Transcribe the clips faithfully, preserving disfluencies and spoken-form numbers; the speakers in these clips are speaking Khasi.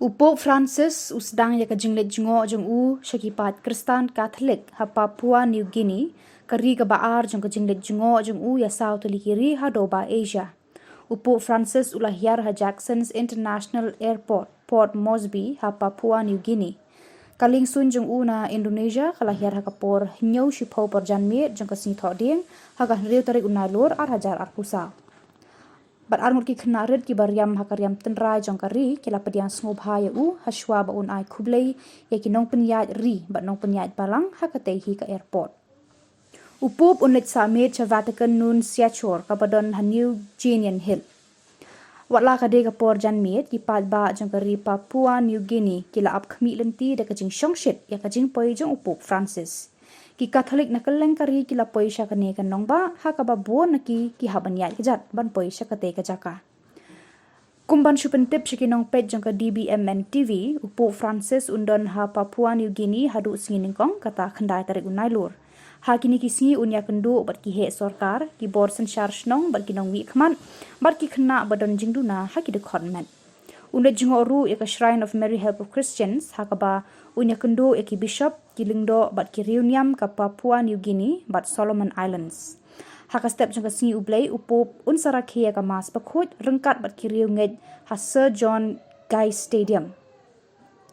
U Pope Francis u sdang ïa ka jingleit jngoh jong u sha ki paid Khristan Katholik ha Papua New Guinea, ka ri kaba ar jong ka jingleit jngoh jong u ïa saw tylli ki ri haduh ba Asia. U Pope Francis u la hiar ha Jackson's International Airport, Port Moresby, ha Papua New Guinea. Ka liengsuiñ jong u na Indonesia ka la hiar ha ka por hynñiew shiphew por janmiet jong ka sngi Thohdieng, ha ka hynriew tarik u Nailur ar hajar arphew saw. Bad arngut ki khynnah rit kiba riam ha ka riam tynrai jong ka ri ki la pdiang sngewbha ïa u ha shuwa ba un ai khublei ïa ki nongpynïaid ri bad nongpynïaid balang ha katei hi ka airport. U Pope un leit sah miet sha Vatican Nunciature kaba don ha New Guinean Hill. Wat la ka dei ka por janmiet, ki paidbah jong ka ri Papua New Guinea ki la ap khmih lynti da ka jingshongshit ïa ka jingpoi jong u Pope Francis. Ki Katholik na kylleng ka ri ki la poi sha kane ka nongbah, ha kaba bun na ki ki hap ban ïaid kjat ban poi sha katei ka jaka. Kum ban shu pyntip sha ki nongpeit jong ka D B M N T V, u Pope Francis un don ha Papua New Guinea haduh sngi nyngkong, kata khyndai tarik u Nailur. Ha kine ki sngi un ïakynduh bad ki heh sorkar, ki bor synshar shnong bad ki nongmihkhmat, bad ki khynnah ba don jingduna ha ki dkhot met. Un leit jngoh ruh ïa ka Shrine of Mary Help of Christians, ha kaba un ïakynduh ïa ki bishop, ki lyngdoh bad ki riewniam ka Papua New Guinea bad Solomon Islands. Ha ka step jong ka sngi U Blei, u Pope un sa rakhe ïa ka Mass bakhuid ryngkat bad ki riewngeit ha Sir John Guy Stadium.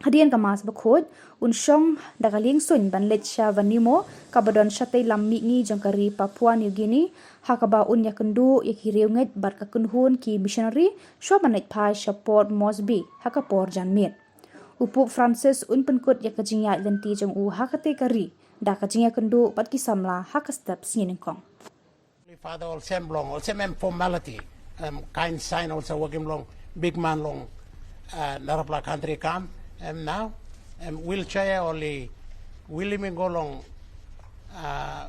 Hadien ka Mass bakhuid, un shong da ka liengsuiñ ban leit sha Vanimo, kaba don shatei lam mihngi jong ka ri Papua New Guinea, ha kaba un ïakynduh ïa ki riewngeit bad ka kynhun ki missionary, shuwa ban leit phai sha Port Moresby ha ka por janmiet. U Pope Francis un pynkut ïa ka jingïaid lynti jong u ha katei ka ri da ka jingïakynduh bad ki samla ha ka step sngi nyngkong. Holy Father, olsem long, olsem em formality, em kind sign also working long, big man long, uh, narapla country kam, em now, em wheelchair oli, wheeling go long, uh,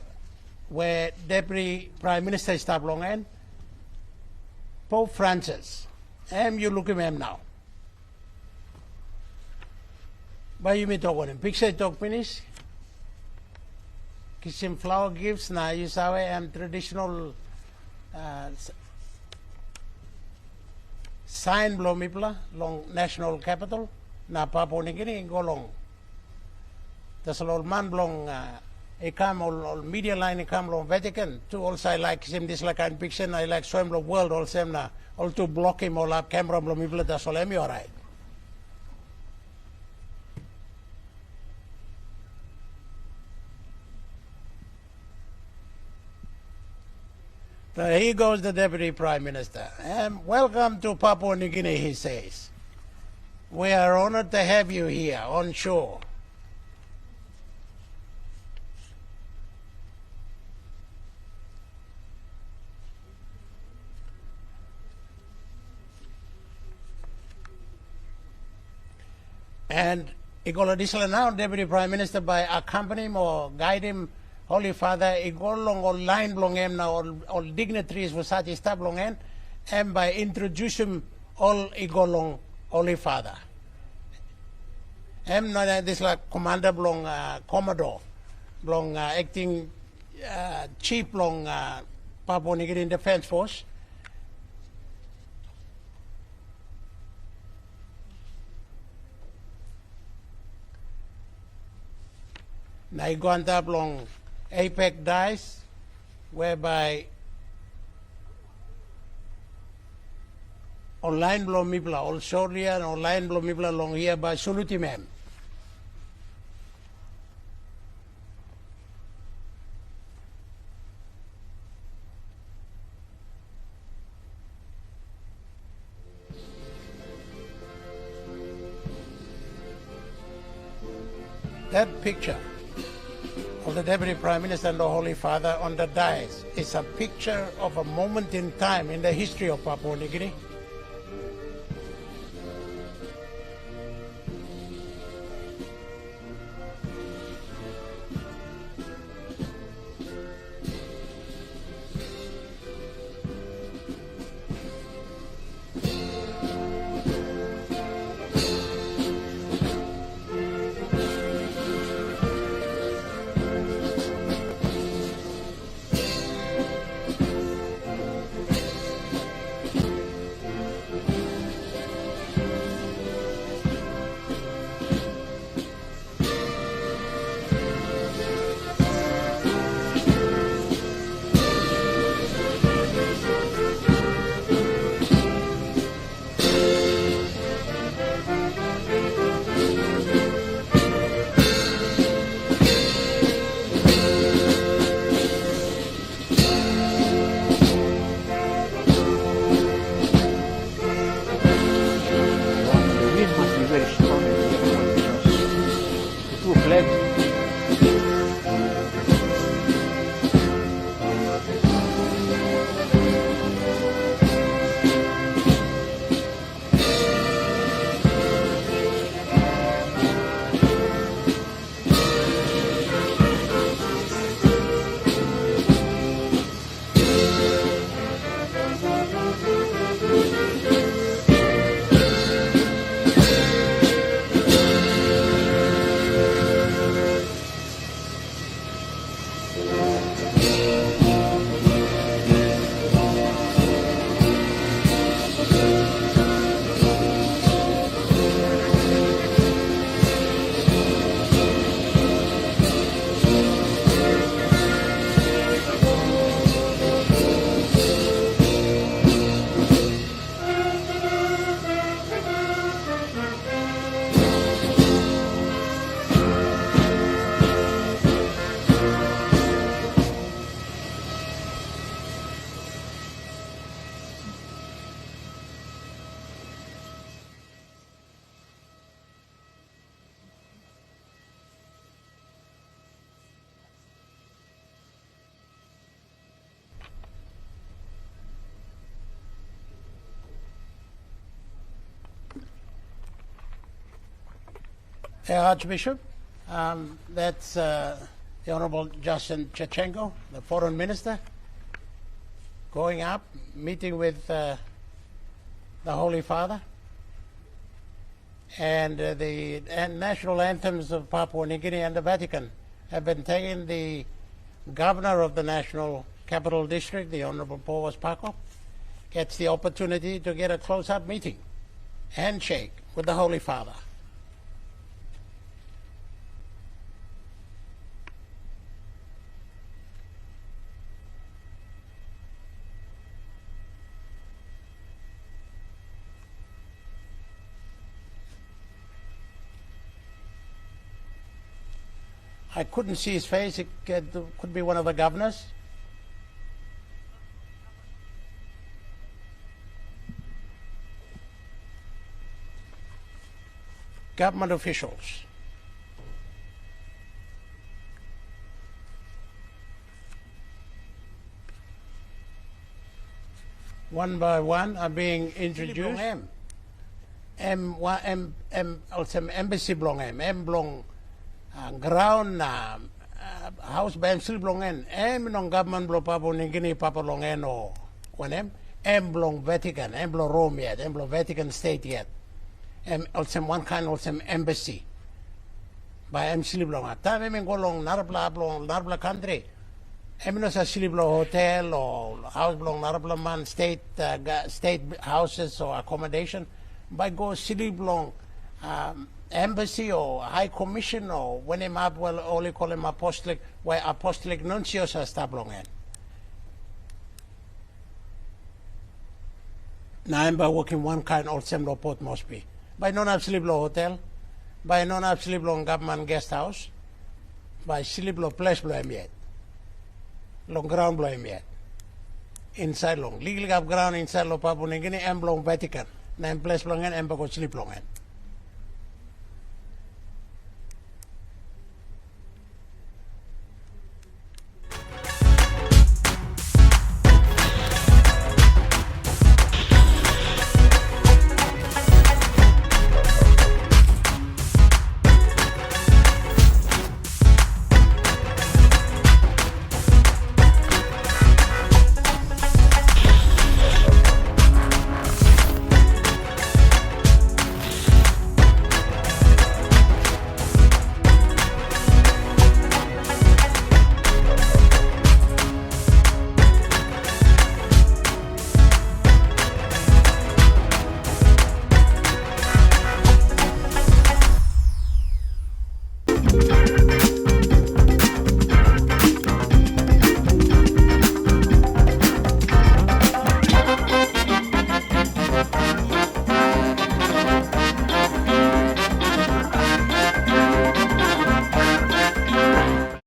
where Deputy Prime Minister stap long en, Pope Francis, em you look him em now. Ba ïa mi tok wan picture tok finish. Ki shim flower gifts na ïa sawe em traditional, uh, s-, sign blo mipla long national capital na Papua New Guinea go long. Ta sa long man blong, uh, i kam ol, ol media line i kam long Vatican. Tu also I like shim this like kind picture, I like show him the world, olsem na ol tu block him ol up camera blo mipla ta sa long em, you're right. So here goes the Deputy Prime Minister. Um, welcome to Papua New Guinea, he says. We are honored to have you here on shore. And i go lo disla now, Deputy Prime Minister, by accompany him or guide him, Holy Father, i go long ol line blong em na ol, ol dignitaries for such stuff blong em, em by introduce him ol i go long Holy Father. Em na, na disla commander blong, uh, Commodore, blong, uh, acting, uh, chief blong, uh, Papua New Guinea Defence Force. Na i go on top long APEC dais, whereby ol line blo mipla, ol soldier, ol line blo mipla long hereby salute him em. That picture of the Deputy Prime Minister and the Holy Father on the dais is a picture of a moment in time in the history of Papua New Guinea. Uh, Archbishop, um, that's uh, the Honorable Justin Chevchenko, the foreign minister, going up, meeting with uh, the Holy Father, and uh, the an- national anthems of Papua New Guinea and the Vatican have been taken. The governor of the National Capital District, the Honorable Paul Paco, gets the opportunity to get a close-up meeting, handshake with the Holy Father. I couldn't see his face. It could, could be one of the governors. Government officials. One by one are being introduced. Em, em, wa- em, em, also embassy blong em, em blong uh, ground, uh, uh, house by em still blong en, em nong government blong Papua New Guinea Papua long en o, wan em, em blong Vatican, em blong Rome yet, em blong Vatican State yet. Em also one kind also embassy. By em still blong at time em go long narapla blong narapla country. Em no sa slip long hotel o house blong narapla man state uh, ga- state houses or accommodation. By go slip long um, embassy or high commission or when em up well only call em apostolic why apostolic nuncio sa stop long en. Na em ba working one kind all sem lo port must be. By non ap slip lo hotel. By non ap slip lo government guest house. By slip lo place lo em yet. Lo ground lo em yet. Inside lo legal gap ground inside lo Papua New Guinea em lo Vatican. Na em place lo ngen em ba ko slip lo ngen.